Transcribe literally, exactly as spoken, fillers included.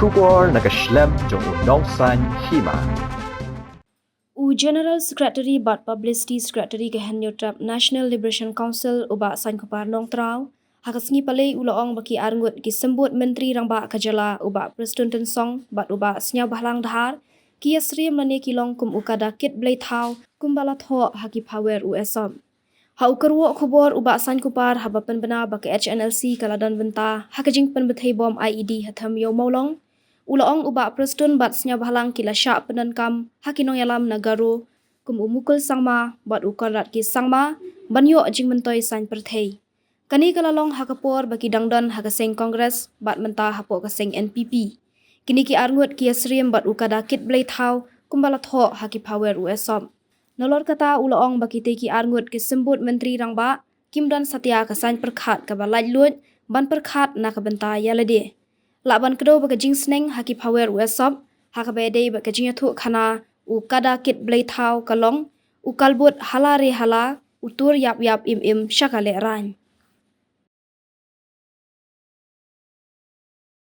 Khubor na ka shlem jong u nongsan hima. U General Secretary bad Publicity Secretary ka Hynñiewtrep National Liberation Council u Bah Saiñkupar Nongtraw, ha ka sngi Palei u la ong ba ki arngut ki symbud Myntri Rangbah ka jylla u Bah Prestone Tynsong bad u Bah Sniawbhalang Dhar ki ïasyriem lane ki long kum u kada kit blei thaw kumba la thoh ha ki phawer u esop. Ha u kyrwoh khubor u Bah Saiñkupar haba pynbna ba ka H N L C ka la don bynta ha ka jingpynbthei bom I E D ha Them Ïew Mawlong, u la ong u Bah Prestone bad Sniawbhalang ki la shah pyndonkam ha ki nongïalam na Garo kum u Mukul Sangma bad u Conrad K Sangma ban ïoh jingmyntoi saiñ pyrthei. Kane ka la long ha ka por ba ki dang don ha ka seng Congress bad mynta hapoh ka seng N P P. Kine ki arngut ki ïasyriem bad u kada kit blei thaw kumba la thoh ha ki phawer u esop. Nalor kata u la ong ba kitei ki arngut ki symbud Myntri Rangbah kim don satia ka saiñ pyrkhat kaba laitluid ban pyrkhat na ka bynta ïa lade. Lah ban kdew ba ka jingsneng ha ki phawer u esop ha kaba ïadei bad ka jingïathuh khana u kada kit blei thaw ka long u kalbut hala re hala, u tur ïap ïap im im sha ka lehraiñ.